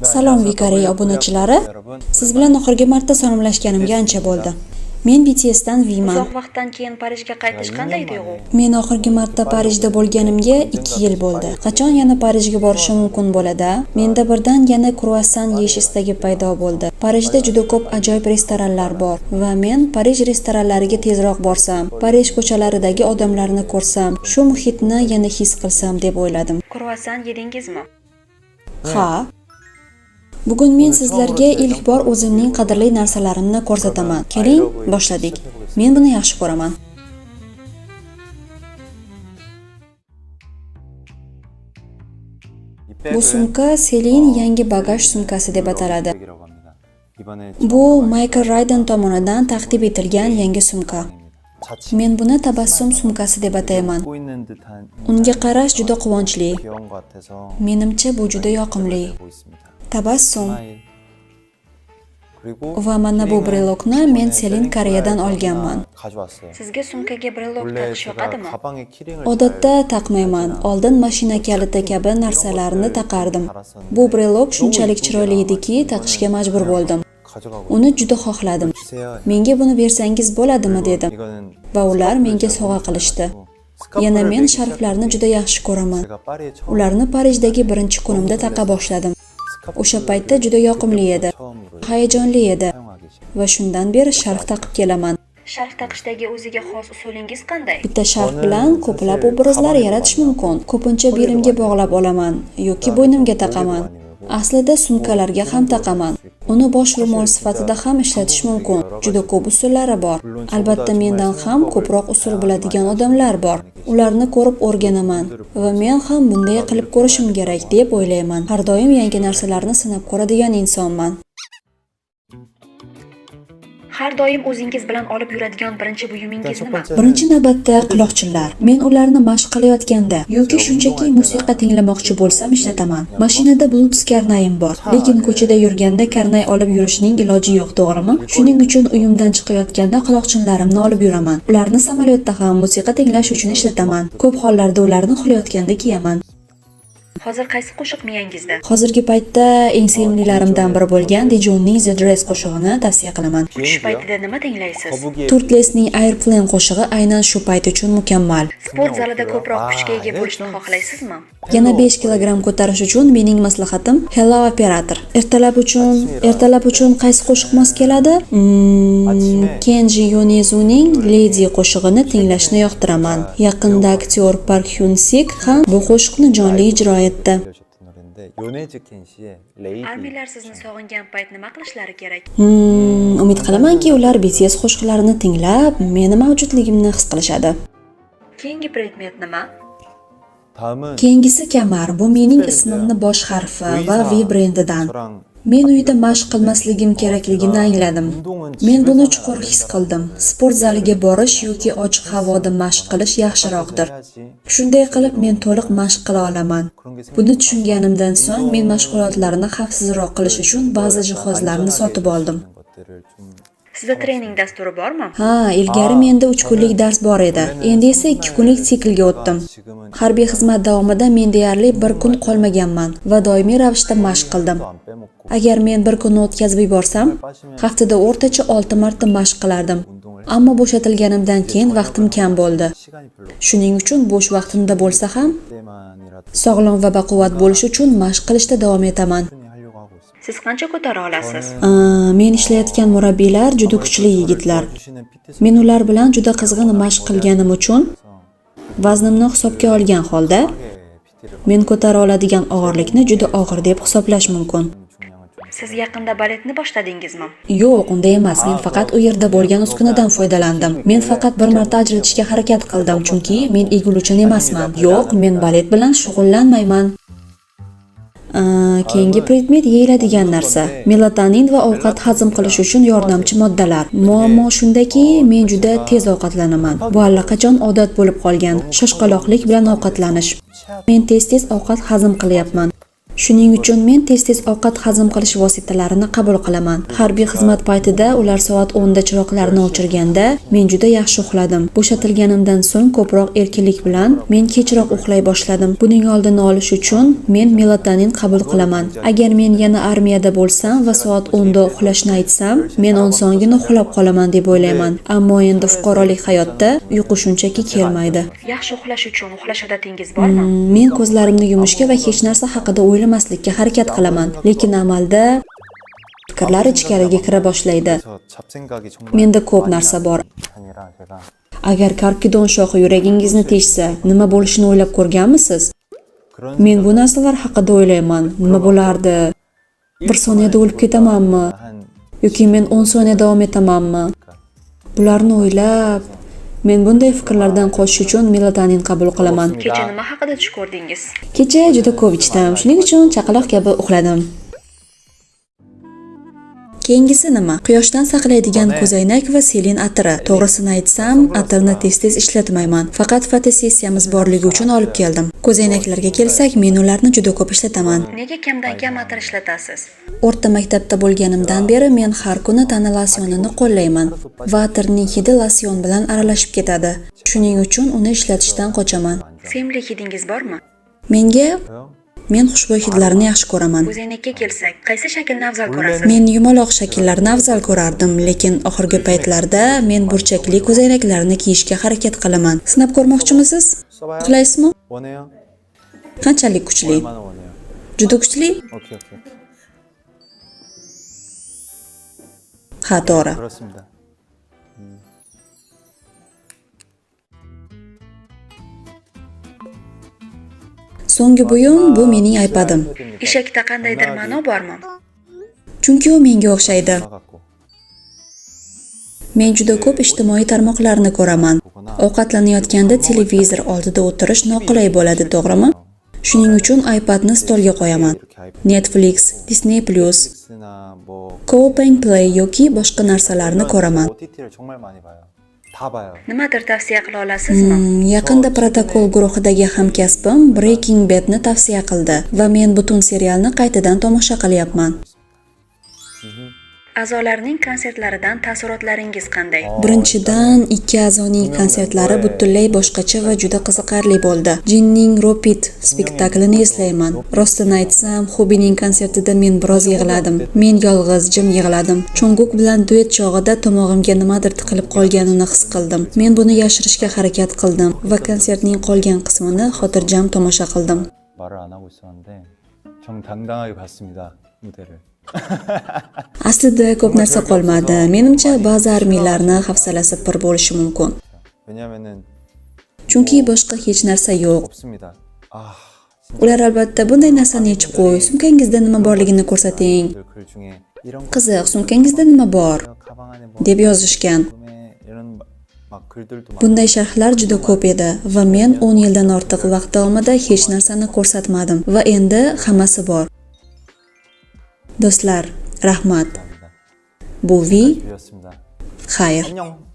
Salom VKorey obunachilari. Siz bilan oxirgi marta salomlashganimga ancha bo'ldi. Men BTSdan Viman. Uzoq vaqtdan keyin Parijga qaytish qanday tuyg'u? Men oxirgi marta Parijda bo'lganimga 2 yil bo'ldi. Qachon yana Parijga borishim mumkin bo'ladi? Menda birdan yana kruassan yeyish istagi paydo bo'ldi. Parijda juda ko'p ajoyib restoranlar bor va men Parij restoranlariga tezroq borsam, Parij ko'chalaridagi odamlarni ko'rsam, shu muhitni yana his qilsam deb o'yladim. Kruassan yedingizmi? Ha. Bugun men sizlarga ilk bor o'zimning qadrli narsalarimni ko'rsataman. Keling, boshladik. Men buni yaxshi ko'raman. Bu sumka Celine yangi bagaj sumkasi deb ataladi. Bu Michael Rayden tomonidan taqdim etilgan yangi sumka. Men buni tabassum sumkasi deb atayman. Unga qarash juda quvonchli. Menimcha, bu juda yoqimli. Tabassum. Va mana bu brelokni men Celine Koreyadan olganman. Sizga sumkaga brelok taqish yoqadimi? Odatda taqmayman. Oldin mashina kaliti kabi narsalarni taqardim. Bu brelok shunchalik chiroyli ediki, taqishga majbur bo'ldim. Uni juda xohladim. Menga buni bersangiz bo'ladimi dedim va ular menga sovg'a qilishdi. Yana men sharflarni juda yaxshi ko'raman. Ularni Parijdagi birinchi kunimda taqa boshladim. O'sha paytda juda yoqimli edi. Hayajonli edi va shundan beri sharf taqib kelaman. Sharf taqishdagi o'ziga xos usulingiz qanday? Bitta sharf bilan ko'plab obrazlar yaratish mumkin. Ko'pincha belimga bog'lab olaman yoki bo'ynimga taqaman. Aslida sumkalarga ham taqaman. Uni bosh ro'mol sifatida ham ishlatish mumkin. Juda ko'p usullari bor. Albatta mendan ham ko'proq usul biladigan odamlar bor. Ularni ko'rib o'rganaman va men ham bunday qilib ko'rishim kerak deb o'ylayman. Har doim yangi narsalarni sinab ko'radigan insonman. Har doim o'zingiz bilan olib yuradigan birinchi buyumingiz nima? Birinchi navbatda quloqchinlar. Men ularni mashq qilayotganda yoki shunchaki musiqa tinglamoqchi bo'lsam ishlataman. Mashinada Bluetooth karnayim bor, lekin ko'chada yurganda karnay olib yurishning iloji yo'q, to'g'rimi? Shuning uchun uyimdan chiqayotganda quloqchinlarimni olib yuraman. Ularni samolyotda ham musiqa tinglash uchun ishlataman. Ko'p hollarda ularni uxlayotganda kiyaman. Hozir qaysi qo'shiq miyangizda? Hozirgi paytda eng sevimlilarimdan biri bo'lgan Dijonning The Dress qo'shig'ini tavsiya qilaman. Uchish paytida nima tinglaysiz? Turtlesning Airplane qo'shig'i aynan shu payt uchun mukammal. Sport zalida ko'proq kuchga ega bo'lishni xohlaysizmi? Yana 5 kilogramm ko'tarish uchun mening maslahatim Hello Operator. Ertalab uchun qaysi qo'shiq mos keladi? Kenji Yonezuning Lady qo'shig'ini tinglashni yoqtiraman. Yaqinda aktyor Park Hyun Sik ham bu qo'shiqni jonli ijro etdi. Armiyalar sizni sog'ingan payt nima qilishlari kerak? Umid qilamanki, ular BTS qo'shiqlarini tinglab, meni mavjudligimni his qilishadi. Keyingi predmet nima? Keyingisi kamar. Bu mening ismimni bosh harfi va V brendidan. Men uyda mashq qilmasligim kerakligini angladim. Men buni chuqur his qildim. Sport zaliga borish yoki ochiq havoda mashq qilish yaxshiroqdir. Shunday qilib men to'liq mashq qila olaman. Buni tushunganimdan so'ng men mashg'ulotlarni xavfsizroq qilish uchun ba'zi jihozlarni sotib oldim. Sizda trening dasturi bormi? Ha, ilgari menda 3 kunlik dars bor edi. Endi esa 2 kunlik siklga o'tdim. Harbiy xizmat davomida men deyarli bir kun qolmaganman va doimiy ravishda mashq qildim. Agar men bir kunni o'tkazib yuborsam, haftada o'rtacha 6 marta mashq qilardim. Ammo bo'shatilganimdan keyin vaqtim kam bo'ldi. Shuning uchun bo'sh vaqtimda bo'lsa ham sog'lom va baquvvat bo'lish uchun mashq qilishda davom etaman. Siz qancha ko'tara olasiz? Men ishlayotgan murabbiylar juda kuchli yigitlar. Men ular bilan juda qizg'in mashq qilganim uchun vaznimni hisobga olgan holda men ko'tara oladigan og'irlikni juda og'ir deb hisoblash mumkin. Siz yaqinda baletni boshladingizmi? Yo'q, unday emas. Men faqat u yerda bo'lgan uskunadan foydalandim. Men faqat bir marta ajratishga harakat qildim, chunki men egiluvchan emasman. Yo'q, men balet bilan shug'ullanmayman. Keyingi predmet yeyiladigan narsa. Melatonin va ovqat hazm qilish uchun yordamchi moddalar. Muammo shundaki, men juda tez ovqatlanaman. Bu allaqachon odat bo'lib qolgan. Shoshqaloqlik bilan ovqatlanish. Men tez-tez ovqat hazm qilyapman. Shuning uchun men tez-tez ovqat hazm qilish vositalarini qabul qilaman. Harbiy xizmat paytida ular soat 10 da chiroqlarni o'chirganda men juda yaxshi uxladim. Bo'shatilganimdan so'ng ko'proq erkinlik bilan men kechroq uxlay boshladim. Buning oldini olish uchun men melatonin qabul qilaman. Agar men yana armiyada bo'lsam va soat 10 da uxlashni aytsam, men osongina uxlab qolaman deb o'ylayman. Ammo endi fuqarolik hayotda uyqu shunchaki kelmaydi. Yaxshi uxlash uchun uxlash odatingiz bormi? Men ko'zlarimni yumishga va hech narsa haqida o'ylamaslikka harakat qilaman, lekin amalda fikrlar ichkariga kira boshlaydi. 그래서 잡생각이 정말 Menda ko'p 많이 narsa 나는 bor. 편이라 제가 Agar karkidon shoxi yuragingizni teshsa, nima bo'lishini o'ylab ko'rganmisiz? 그런 Men bu narsalar haqida o'ylayman. Nima bo'lardi? Bir soniyada o'lib ketamanmi? 한 Yoki men 10 soniya davom etamanmi? Bularni o'ylab, men bunday fikrlardan qochish uchun melatonin qabul qilaman. Kecha nima haqida tush ko'rdingiz? Kecha juda ko'p ichdim, shuning uchun chaqaloq kabi uxladim. Keyingisi nima? Quyoshdan saqlaydigan ko'zoynak va selin atiri. To'g'risini aytsam, atirni tez-tez ishlatmayman. Faqat fotosessiyamiz borligi uchun olib keldim. Ko'zoynaklarga kelsak, men ularni juda ko'p ishlataman. Nega kamdan kam atir ishlatasiz? O'rta maktabda bo'lganimdan beri men har kuni tana losyonini qo'llayman va atirning hidi losyon bilan aralashib ketadi. Shuning uchun uni ishlatishdan qochaman. Sevimli hidingiz bormi? Menga 저요? Men xushbo'y hidlarni yaxshi ko'raman. Ko'zoynakka kelsak, qaysi shaklni afzal ko'rasiz? Men yumaloq shakllarni afzal ko'rardim, lekin oxirgi paytlarda men burchakli ko'zoynaklarni kiyishga harakat qilaman. Sinab ko'rmoqchimisiz? 써봐요. Xohlaysizmi? 원해요? Qanchalik kuchli? 얼마나 원해요? Juda kuchli? 오케이 오케이 오케이. Ha, to'g'ri. 그렇습니다. So'nggi buyum bu mening iPad'im. Eshakda qandaydir ma'no bormi? Chunki u menga o'xshaydi. 같고 Men juda ko'p ijtimoiy tarmoqlarni ko'raman. Ovqatlanayotganda televizor oldida o'tirish noqulay bo'ladi, to'g'rimi? Shuning uchun iPad'ni stolga qo'yaman. Netflix, Disney+, 넷플릭스나 뭐 Coupang Play yoki boshqa narsalarni ko'raman. OTT를 정말 많이 봐요. 다 봐요. Nimadir tavsiya qila olasizmi? Yaqinda protokol guruhidagi hamkasbim Breaking Bad'ni tavsiya qildi va men butun serialni qaytadan tomosha qilyapman. A'zolarning konsertlaridan taassurotlaringiz qanday? Birinchidan, ikki a'zoning konsertlari butunlay boshqacha va juda qiziqarli bo'ldi. Jinning Ropit spektaklini eslayman. Rostini aytsam, Hubining konsertida men biroz yig'ladim. Men yolg'iz jim yig'ladim. Chonguk bilan duet chog'ida tomog'imga nimadir tiqilib qolganini his qildim. Men buni yashirishga harakat qildim va konsertning qolgan qismini xotirjam tomosha qildim. 말을 안 하고 있었는데 정당당하게 봤습니다 무대를. Aslida ko'p narsa qolmadi. Menimcha, ba'zi armiylarni hafsalasi pir bo'lishi mumkin. 왜냐면은 Chunki boshqa hech narsa yo'q. 없습니다. 아 진짜 Ular albatta bunday narsani yechib qo'y, sumkangizda nima borligini ko'rsating. 글 중에 이런 거 Qiziq, sumkangizda nima bor? 가방 안에 뭐 Deb yozishgan. 궁금해 이런 막 글들도 많고 Bunday sharhlar juda ko'p edi va men 10 yildan ortiq vaqt davomida hech narsani ko'rsatmadim va endi hammasi bor. Do'stlar, rahmat. 감사합니다. Bu Vi, 드렸습니다. xayr. 안녕.